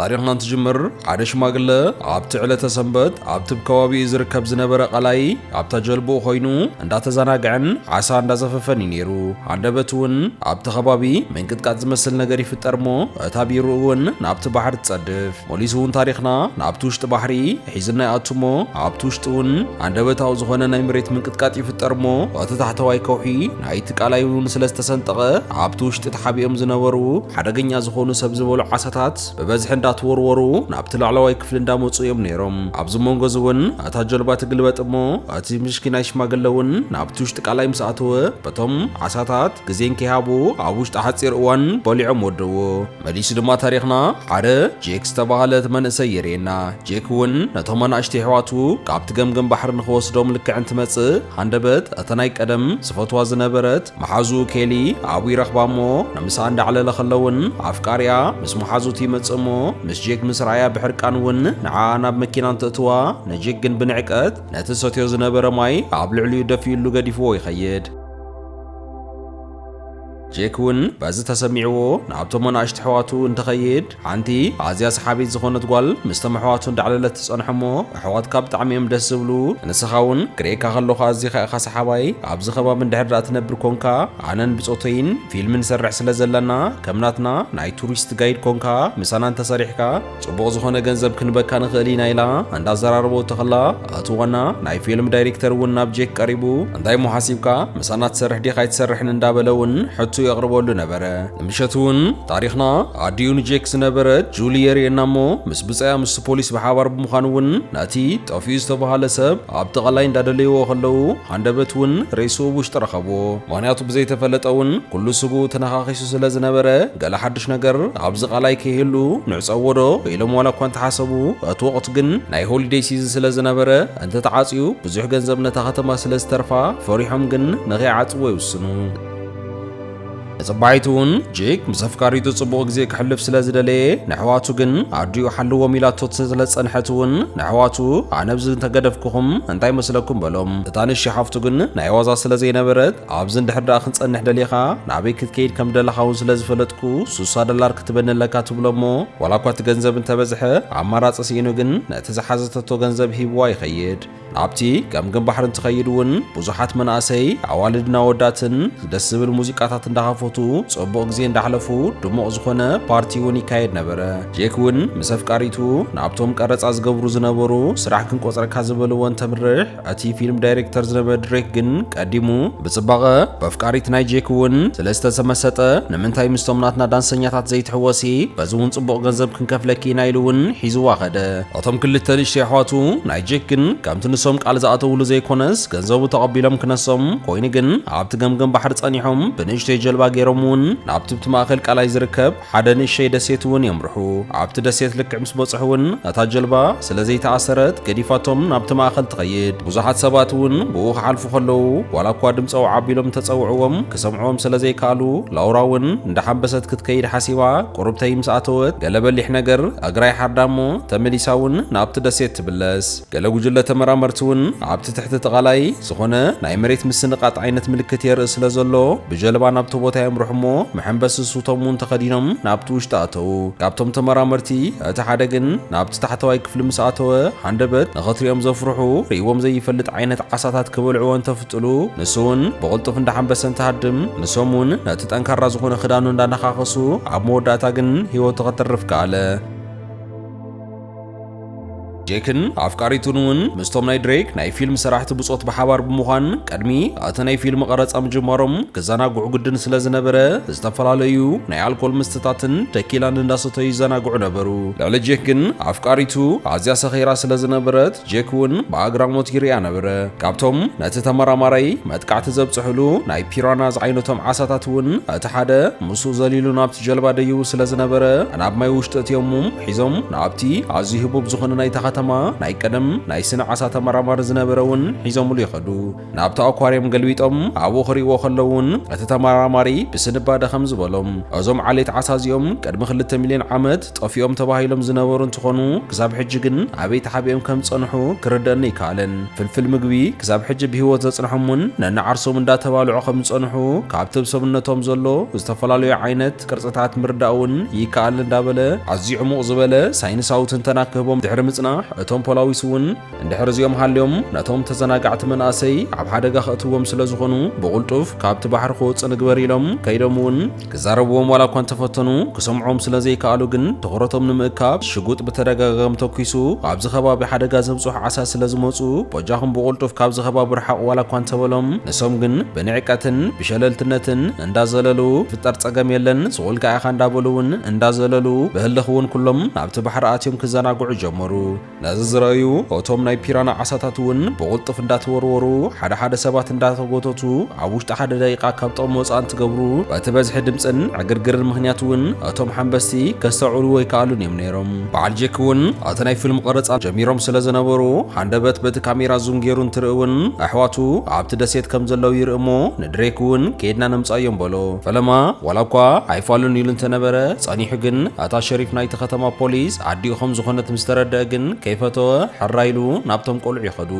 ታሪኽና እንትጅምር፣ ሓደ ሽማግለ ኣብቲ ዕለተ ሰንበት ኣብቲ ከባቢኡ ዝርከብ ዝነበረ ቀላይ ኣብታ ጀልባኡ ኮይኑ እንዳተዘናግዐን ዓሳ እንዳዘፈፈን እዩ ነይሩ። ሃንደበት እውን ኣብቲ ከባቢ ምንቅጥቃጥ ዝመስል ነገር ይፍጠር እሞ፣ እታ ቢሩ እውን ናብቲ ባሕሪ ትጸድፍ። ሞሊስ እውን ታሪኽና ናብቲ ውሽጢ ባሕሪ ሒዝና ይኣቱ እሞ፣ ኣብቲ ውሽጢ እውን ሃንደበታዊ ዝኾነ ናይ መሬት ምንቅጥቃጥ ይፍጠር እሞ፣ እቲ ታሕተዋይ ከውሒ ናይቲ ቀላይ እውን ስለ ዝተሰንጠቐ፣ ኣብቲ ውሽጢ ተሓቢኦም ዝነበሩ ሓደገኛ ዝኾኑ ሰብ ዝበሉ ዓሳታት ብበዝሒ እንዳተወርወሩ ናብቲ ላዕለዋይ ክፍሊ እንዳመፁ እዮም ነይሮም። ኣብዚ መንጎ እዚ እውን እታ ጀልባ ትግልበጥ እሞ፣ እቲ ምሽኪናይ ሽማግለ እውን ናብቲ ውሽጢ ቀላይ ምስ ኣተወ፣ በቶም ዓሳታት ግዜ እንከይሃቡ ኣብ ውሽጢ ሓፂር እዋን በሊዖም ወደዎ። መሊሱ ድማ ታሪኽና ሓደ ጄክ ዝተባህለ እቲ መንእሰይ የርእየና። ጄክ እውን ነቶም ኣናእሽተይ ኣሕዋቱ ካብቲ ገምገም ባሕሪ ንኽወስዶም ልክዕ እንትመጽእ፣ ሃንደበት እታ ናይ ቀደም ዝፈትዋ ዝነበረት መሓዙ ኬሊ ኣብኡ ይረኽባ እሞ፣ ንምሳ እንዳዕለለ ከለውን ኣፍቃሪያ ምስ መሓዙቲ ይመጽእ እሞ፣ ምስ ጄክ ምስ ረኣያ ብሕርቃን እውን ንዓኣ ናብ መኪና እንትእትዋ፣ ንጄክ ግን ብንዕቀት ነቲ ሰትዮ ዝነበረ ማይ ኣብ ልዕሊኡ ደፊኡሉ ገዲፍዎ ይኸይድ። ጄክ እውን በዚ ተሰሚዕዎ ናብቶም ኣናእሽቱ ኣሕዋቱ እንትኸይድ፣ ሓንቲ ኣዝያ ሰሓቢት ዝኾነት ጓል ምስቶም ኣሕዋቱ እንዳዕለለት ትጸንሖ እሞ፣ ኣሕዋትካ ብጣዕሚ እዮም ደስ ዝብሉ፣ ንስኻ እውን ክርእየካ ከለኹ ኣዚኻ ኢኻ ሰሓባይ፣ ኣብዚ ከባቢ እንድሕር ደኣ ትነብር ኮንካ፣ ኣነን ብጾተይን ፊልም ንሰርሕ ስለ ዘለና፣ ከም ናትና ናይ ቱሪስት ጋይድ ኮንካ ምሳና እንተሰሪሕካ፣ ጽቡቕ ዝኾነ ገንዘብ ክንበካ ንኽእል ኢና ኢላ እንዳዘራረበቶ ከላ፣ እቲ ዋና ናይ ፊልም ዳይሬክተር እውን ናብ ጄክ ቀሪቡ፣ እንታይ እሞ ሓሲብካ? ምሳና ትሰርሕ ዲኻ ኣይትሰርሕን? እንዳበለ እውን ሕቱ የቕርበሉ ነበረ። ንምሸት እውን ታሪኽና ኣዲኡ ንጄክ ዝነበረት ጁሊ የርእየና እሞ፣ ምስ ብጻያ ምስ ፖሊስ ብሓባር ብምዃን እውን ነቲ ጠፊኡ ዝተባህለ ሰብ ኣብቲ ቀላይ እንዳደለይዎ ከለዉ፣ ሃንደበት እውን ሬስኡ ውሽጢ ረኸብዎ። ምኽንያቱ ብዘይተፈለጠ እውን ኩሉ ስግኡ ተነኻኺሱ ስለ ዝነበረ፣ ገለ ሓድሽ ነገር ኣብዚ ቀላይ ከይህሉ ንዕጸዎ ዶ ኢሎም ዋላ እኳ እንተሓሰቡ፣ እቲ ወቕቲ ግን ናይ ሆሊደይ ሲዝን ስለ ዝነበረ፣ እንተተዓጽዩ ብዙሕ ገንዘብ ነታ ከተማ ስለ ዝተርፋ፣ ፈሪሖም ግን ንኸይዓጽዎ ይውስኑ። ንጽባሒቱ እውን ጄክ ምስ ኣፍቃሪቱ ጽቡቕ ግዜ ክሕልፍ ስለ ዝደለየ፣ ንኣሕዋቱ ግን ኣዲኡ ሓልዎም ኢላቶ ስለ ዝጸንሐት እውን፣ ንኣሕዋቱ ኣነ ኣብዚ እንተገደፍኩኹም እንታይ መስለኩም በሎም። እታ ንእሽተይ ሓፍቱ ግን ናይ ዋዛ ስለ ዘይነበረት፣ ኣብዚ እንድሕር ደኣ ክንጸንሕ ደሊኻ፣ ናበይ ክትከይድ ከም ደለኻ እውን ስለ ዝፈለጥኩ፣ ሱሳ ደላር ክትበኒ ኣለካ ትብሎ እሞ፣ ዋላ እኳ እቲ ገንዘብ እንተበዝሐ፣ ኣማራጺ ስኢኑ ግን ነቲ ዝሓዘተቶ ገንዘብ ሂብዋ ይኸይድ። ናብቲ ገምገም ባሕሪ እንትኸይድ እውን ብዙሓት መናእሰይ ኣዋልድን ኣወዳትን ደስ ዝብል ሙዚቃታት እንዳኸፈቱ ጽቡቕ ግዜ እንዳሕለፉ ድሙቕ ዝኾነ ፓርቲ እውን ይካየድ ነበረ። ጄክ እውን ምስ ኣፍቃሪቱ ናብቶም ቀረጻ ዝገብሩ ዝነበሩ ስራሕ ክንቆጽረካ ዝበልዎ እንተምርሕ፣ እቲ ፊልም ዳይሬክተር ዝነበረ ድሬክ ግን ቀዲሙ ብጽባቐ በፍቃሪት ናይ ጄክ እውን ስለ ዝተሰመሰጠ፣ ንምንታይ ምስቶም ናትና ዳንሰኛታት ዘይትሕወሲ? በዚ እውን ጽቡቕ ገንዘብ ክንከፍለኪ ኢና ኢሉ እውን ሒዝዋ ኸደ። እቶም ክልተ ንእሽተይ ኣሕዋቱ ናይ ጄክ ግን ከምቲ ንሶም ቃል ዝኣተውሉ ዘይኮነስ፣ ገንዘቡ ተቐቢሎም ክነሶም፣ ኮይኑ ግን ኣብቲ ገምገም ባሕሪ ጸኒሖም ብንእሽተይ ጀልባ ገይሮም እውን ናብቲ ብቲ ማእከል ቀላይ ዝርከብ ሓደ ንእሽተይ ደሴት እውን የምርሑ። ኣብቲ ደሴት ልክዕ ምስ በጽሑ እውን እታ ጀልባ ስለ ዘይተኣሰረት ገዲፋቶም ናብቲ ማእከል ትኸይድ። ብዙሓት ሰባት እውን ብኡ ክሓልፉ ከለዉ ዋላ እኳ ድምፂ ኣውዓ ኣቢሎም ተጸውዕዎም ክሰምዕዎም ስለ ዘይከኣሉ፣ ላውራ እውን እንዳሓንበሰት ክትከይድ ሓሲባ ቁሩብተይ ምስ ኣተወት፣ ገለ በሊሕ ነገር እግራ ይሓርዳ እሞ ተመሊሳ እውን ናብቲ ደሴት ትብለስ። ገለ ጉጅለ ተመራመርቲ እውን ኣብቲ ትሕቲ እቲ ቀላይ ዝኾነ ናይ መሬት ምስንቓጥ ዓይነት ምልክት የርኢ ስለ ዘሎ፣ ብጀልባ ናብቲ ቦታ የምርሑ እሞ፣ መሐንበሲ ሱቶም እውን ተኸዲኖም ናብቲ ውሽጢ ኣተዉ። ካብቶም ተመራመርቲ እቲ ሓደ ግን ናብቲ ታሕተዋይ ክፍሊ ምስ ኣተወ፣ ሃንደበት ንኽትሪኦም ዘፍርሑ፣ ርእይዎም ዘይፈልጥ ዓይነት ዓሳታት ክበልዕዎ እንተፍጥሉ፣ ንሱ እውን ብቕልጡፍ እንዳሓንበሰ እንትሃድም፣ ንሶም እውን ነቲ ጠንካራ ዝኾነ ክዳኑ እንዳነኻኸሱ፣ ኣብ መወዳእታ ግን ህይወቱ ከተርፍ ከኣለ። ጄክን ኣፍቃሪቱን እውን ምስቶም ናይ ድሬክ ናይ ፊልም ሰራሕቲ ብጾት ብሓባር ብምዃን፣ ቅድሚ እቲ ናይ ፊልም ቀረጻ ምጅማሮም ክዘናግዑ ግድን ስለ ዝነበረ፣ ዝተፈላለዩ ናይ ኣልኮል መስተታትን ተኪላን እንዳሰተዩ ይዘናግዑ ነበሩ። ልዕሊ ጄክ ግን ኣፍቃሪቱ ኣዝያ ሰኺራ ስለ ዝነበረት፣ ጄክ እውን ብኣግራሞት ይሪኣ ነበረ። ካብቶም ነቲ ተመራማራይ መጥቃዕቲ ዘብጽሕሉ ናይ ፒራና ዝዓይነቶም ዓሳታት እውን እቲ ሓደ ምስኡ ዘሊሉ ናብቲ ጀልባ ደይቡ ስለ ዝነበረ፣ ናብ ማይ ውሽጢ እትዮሞ ሒዞም ናብቲ ኣዝዩ ህቡብ ዝኾነ ናይታ ከተማ ከተማ ናይ ቀደም ናይ ስነ ዓሳ ተመራማሪ ዝነበረ እውን ሒዞምሉ ይኸዱ። ናብቲ ኣኳርዮም ገልቢጦም ኣብኡ ክርእይዎ ከለዉ እውን እቲ ተመራማሪ ብስንባደ ከም ዝበሎም፣ እዞም ዓሌት ዓሳ እዚኦም ቅድሚ ክልተ ሚልዮን ዓመት ጠፊኦም ተባሂሎም ዝነበሩ እንትኾኑ፣ ክሳብ ሕጂ ግን ኣበይ ተሓቢኦም ከም ዝጸንሑ ክርደአኒ ኣይከኣለን። ፍልፍል ምግቢ ክሳብ ሕጂ ብህይወት ዘጽንሖምን ነንዓርሶም እንዳተባልዑ ከም ዝጸንሑ ካብቲ ኣብ ሰብነቶም ዘሎ ዝተፈላለዩ ዓይነት ቅርጽታት ምርዳእ እውን ይከኣል እንዳበለ ኣዝዩ ዕሙቕ ዝበለ ሳይንሳዊ ትንተና ክህቦም ድሕሪ ምጽናሕ፣ እቶም ፖላዊስ እውን እንድሕር እዚኦም ሃልዮም ነቶም ተዘናጋዕቲ መናእሰይ ኣብ ሓደጋ ከእትዎም ስለ ዝኾኑ ብቕልጡፍ ካብቲ ባሕሪ ክወጹ ንግበር ኢሎም ከይዶም እውን ክዛረብዎም ዋላ እኳ እንተፈተኑ፣ ክሰምዖም ስለ ዘይከኣሉ ግን ትኹረቶም ንምእካብ ሽጉጥ ብተደጋጋሚ ተኩሱ ኣብዚ ከባቢ ሓደጋ ዘብጽሑ ዓሳ ስለ ዝመጹ በጃኹም ብቕልጡፍ ካብዚ ከባቢ ርሓቑ ዋላ እኳ እንተበሎም፣ ንሶም ግን ብንዕቀትን ብሸለልትነትን እንዳዘለሉ፣ "ፍጠር ጸገም የለን፣ ስቑልካ ኢኻ" እንዳበሉ እውን እንዳዘለሉ፣ ብህልኽ እውን ኩሎም ናብቲ ባሕሪ ኣትዮም ክዘናግዑ ጀመሩ። ነዚ ዝረኣዩ እቶም ናይ ፒራና ዓሳታት እውን ብቕልጡፍ እንዳተወርወሩ፣ ሓደ ሓደ ሰባት እንዳተጎተቱ፣ ኣብ ውሽጢ ሓደ ደቂቃ ካብ ጥቕሚ ወጻኢ እንትገብሩ፣ በቲ በዝሒ ድምጽን ዕግርግርን ምኽንያት እውን እቶም ሓንበስቲ ከስተውዕልዎ ኣይከኣሉን እዮም ነይሮም። በዓል ጄክ እውን እቲ ናይ ፊልም ቀረጻ ጀሚሮም ስለ ዝነበሩ፣ ሃንደበት በቲ ካሜራ ዙም ገይሩ እንትርኢ እውን፣ ኣሕዋቱ ኣብቲ ደሴት ከም ዘለዉ ይርኢ እሞ፣ ንድሬክ እውን "ከይድና ነምጻዮም" በሎ። ፈለማ ዋላ እኳ ኣይፋሉን ኢሉ እንተነበረ፣ ጸኒሑ ግን እታ ሸሪፍ ናይቲ ከተማ ፖሊስ ኣዲኡ ከም ዝኾነት ምስ ተረድአ ግን ከይፈተወ፣ ሕራይ ኢሉ ናብቶም ቆልዑ ይኸዱ።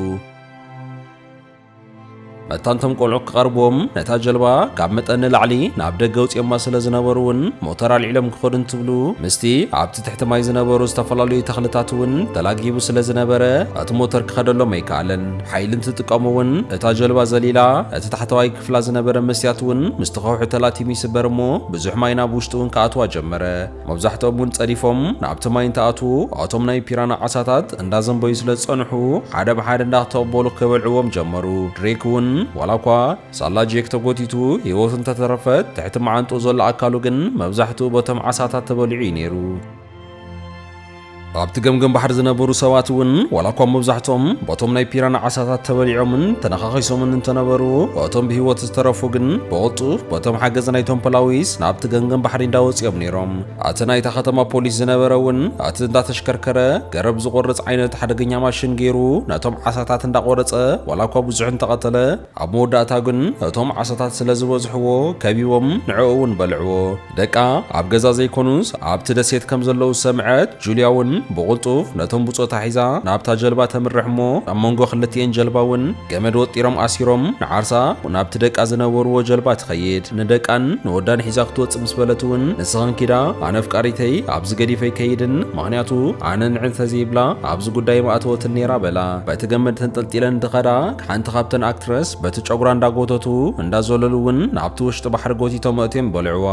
መታንቶም ቆልዑ ክቐርብዎም፣ ነታ ጀልባ ካብ መጠን ንላዕሊ ናብ ደገ ኣውጺኦማ ስለ ዝነበሩ እውን፣ ሞተር ኣልዒሎም ክኸዱ እንትብሉ፣ ምስቲ ኣብቲ ትሕቲ ማይ ዝነበሩ ዝተፈላለዩ ተኽልታት እውን ተላጊቡ ስለ ዝነበረ፣ እቲ ሞተር ክኸደሎም ኣይከኣለን። ሓይሊ እንትጥቀሙ እውን፣ እታ ጀልባ ዘሊላ፣ እቲ ታሕተዋይ ክፍላ ዝነበረ መስትያት እውን ምስቲ ከውሒ ተላቲሙ ይስበር እሞ፣ ብዙሕ ማይ ናብ ውሽጢ እውን ክኣትዋ ጀመረ። መብዛሕትኦም እውን ጸዲፎም ናብቲ ማይ እንትኣትዉ፣ እቶም ናይ ፒራና ዓሳታት እንዳዘንበዩ ስለ ዝጸንሑ፣ ሓደ ብሓደ እንዳተቐበሉ ክበልዕዎም ጀመሩ። ድሬክ እውን ዋላ እኳ ሳላ ጄክ ተጎቲቱ ህይወቱ እንተተረፈት፣ ትሕቲ መዓንጥኡ ዘሎ ኣካሉ ግን መብዛሕትኡ በቶም ዓሳታት ተበሊዑ እዩ ነይሩ። ኣብቲ ገምገም ባሕሪ ዝነበሩ ሰባት እውን፣ ዋላ እኳ መብዛሕትኦም በቶም ናይ ፒራና ዓሳታት ተበሊዖምን ተነኻኺሶምን እንተነበሩ፣ እቶም ብህይወት ዝተረፉ ግን ብቕልጡፍ በቶም ሓገዝ ናይቶም ፖላዊስ ናብቲ ገምገም ባሕሪ እንዳወጽኦም ነይሮም። እቲ ናይታ ከተማ ፖሊስ ዝነበረ እውን፣ እቲ እንዳተሽከርከረ ገረብ ዝቖርጽ ዓይነት ሓደገኛ ማሽን ገይሩ ነቶም ዓሳታት እንዳቖረጸ፣ ዋላ እኳ ብዙሕ እንተቐተለ፣ ኣብ መወዳእታ ግን እቶም ዓሳታት ስለ ዝበዝሕዎ ከቢቦም ንዕኡ እውን በልዕዎ። ደቃ ኣብ ገዛ ዘይኮኑስ ኣብቲ ደሴት ከም ዘለዉ ዝሰምዐት ጁልያ እውን ብቕልጡፍ ነቶም ብጾታ ሒዛ ናብታ ጀልባ ተምርሕ እሞ፣ ኣብ መንጎ ክልቲኤን ጀልባ እውን ገመድ ወጢሮም ኣሲሮም ንዓርሳ ናብቲ ደቃ ዝነበርዎ ጀልባ ትኸይድ። ንደቃን ንወዳን ሒዛ ክትወጽእ ምስ በለት እውን፣ "ንስኽን ኪዳ፣ ኣነ ኣፍቃሪተይ ኣብዚ ገዲፈ ኣይከይድን፣ ምኽንያቱ ኣነ ንዕንተ ዘይብላ ኣብዚ ጉዳይ ምኣተወትን ነይራ" በላ። በቲ ገመድ ተንጠልጢለን እንትኸዳ፣ ሓንቲ ካብተን ኣክትረስ በቲ ጨጉራ እንዳጎተቱ እንዳዘለሉ እውን ናብቲ ውሽጢ ባሕሪ ጎቲቶም ኣእትዮም በልዕዋ።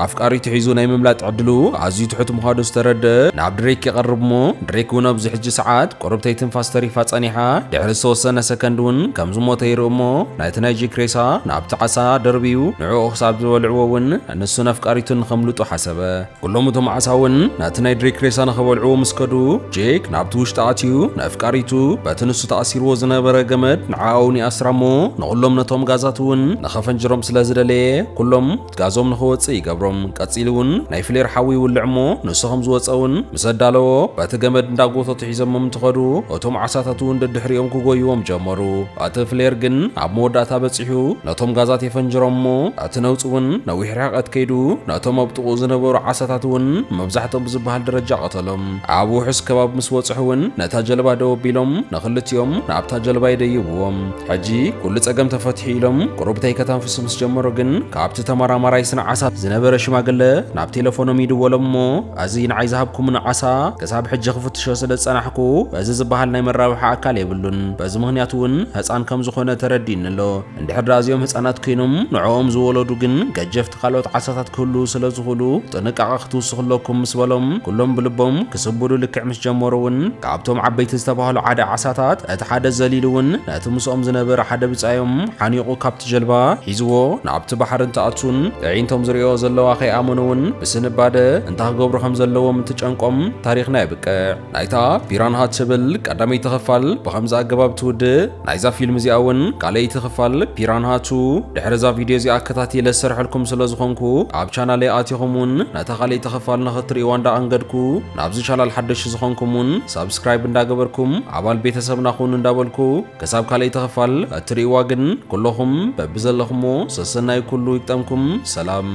ኣፍቃሪቱ ሒዙ ናይ ምምላጥ ዕድሉ ኣዝዩ ትሑት ምዃኑ ዝተረድአ ናብ ድሬክ ይቐርብ እሞ፣ ድሬክ እውን ኣብዚ ሕጂ ሰዓት ቁርብተይ ትንፋስ ተሪፋ ጸኒሓ ድሕሪ ዝተወሰነ ሰከንድ እውን ከም ዝሞተ ይርኢ እሞ፣ ናይቲ ናይ ጄክ ሬሳ ናብቲ ዓሳ ደርብዩ ንዕኡ ክሳብ ዝበልዕዎ እውን ንሱን ኣፍቃሪቱን ከምልጡ ሓሰበ። ኩሎም እቶም ዓሳ እውን ነቲ ናይ ድሬክ ሬሳ ንኸበልዕዎ ምስ ከዱ፣ ጄክ ናብቲ ውሽጢ ኣትዩ ንኣፍቃሪቱ በቲ ንሱ ተኣሲርዎ ዝነበረ ገመድ ንዓኣ እውን ይኣስራ እሞ፣ ንኹሎም ነቶም ጋዛት እውን ንኸፈንጅሮም ስለ ዝደለየ፣ ኩሎም ጋዞም ንኽወጽእ ይገብሮም። ቀጺሉ እውን ናይ ፍሌር ሓዊ ይውልዕ እሞ፣ ንሱ ከም ዝወጸ እውን ምስ ኣዳለዎ፣ በቲ ገመድ እንዳጎተቱ ሒዞሞም እንትኸዱ፣ እቶም ዓሳታት እውን ደድሕሪኦም ክጎይዎም ጀመሩ። እቲ ፍሌር ግን ኣብ መወዳእታ በጺሑ ነቶም ጋዛት የፈንጅሮም እሞ፣ እቲ ነውጺ እውን ነዊሕ ርሕቀት ከይዱ ነቶም ኣብ ጥቕኡ ዝነበሩ ዓሳታት እውን መብዛሕትኦም ብዝበሃል ደረጃ ቀተሎም። ኣብ ውሑስ ከባቢ ምስ በጽሑ እውን ነታ ጀልባ ደው ኣቢሎም ንኽልቲኦም ናብታ ጀልባ ይደይብዎም። ሕጂ ኩሉ ጸገም ተፈቲሑ ኢሎም ቁሩብተይ ከተንፍሱ ምስ ጀመሩ ግን ካብቲ ተመራማራይ ስነ ዓሳ ዝነበረ ሽማግለ ናብ ቴሌፎኖም ይድወሎም እሞ፣ "እዚ ንዓይ ዝሃብኩምኒ ዓሳ ክሳብ ሕጂ ክፍትሾ ስለ ዝጸናሕኩ፣ እዚ ዝበሃል ናይ መራብሒ ኣካል የብሉን። በዚ ምኽንያት እውን ህጻን ከም ዝኾነ ተረዲእኒ ኣሎ። እንድሕር ደኣ እዚኦም ህጻናት ኮይኖም ንዕኦም ዝወለዱ ግን ገጀፍቲ ካልኦት ዓሳታት ክህልዉ ስለ ዝኽእሉ ጥንቃቐ ክትውስኹ ኣለኩም" ምስ በሎም፣ ኩሎም ብልቦም ክስብዱ ልክዕ ምስ ጀመሩ እውን ካብቶም ዓበይቲ ዝተባህሉ ሓደ ዓሳታት እቲ ሓደ ዘሊሉ እውን ነቲ ምስኦም ዝነበረ ሓደ ብጻዮም ሓኒቑ ካብቲ ጀልባ ሒዝዎ ናብቲ ባሕሪ እንትኣቱን ኣዒንቶም ዝርእዮ ዘሎ ከይኣመኑ እውን ብስንባደ እንታይ ክገብሩ ከም ዘለዎም እንትጨንቆም ታሪኽና የብቅዕ። ናይታ ፒራንሃ ትብል ቀዳመይቲ ክፋል ብኸምዚ ኣገባብ ትውድእ። ናይዛ ፊልም እዚኣ እውን ካልኣይቲ ክፋል ፒራንሃ ቱ ድሕሪ እዛ ቪድዮ እዚኣ ኣከታቲለ ዝሰርሐልኩም ስለ ዝኾንኩ ኣብ ቻናለይ ኣቲኹም እውን ነታ ካልኣይቲ ክፋል ንኽትርእይዋ እንዳኣንገድኩ ናብዚ ቻናል ሓደሽ ዝኾንኩም እውን ሳብስክራይብ እንዳገበርኩም ኣባል ቤተሰብና ኩኑ እንዳበልኩ ክሳብ ካልኣይቲ ክፋል እትርእይዋ ግን ኩለኹም በብዘለኹሞ ሰሰናይ ኩሉ ይግጠምኩም። ሰላም።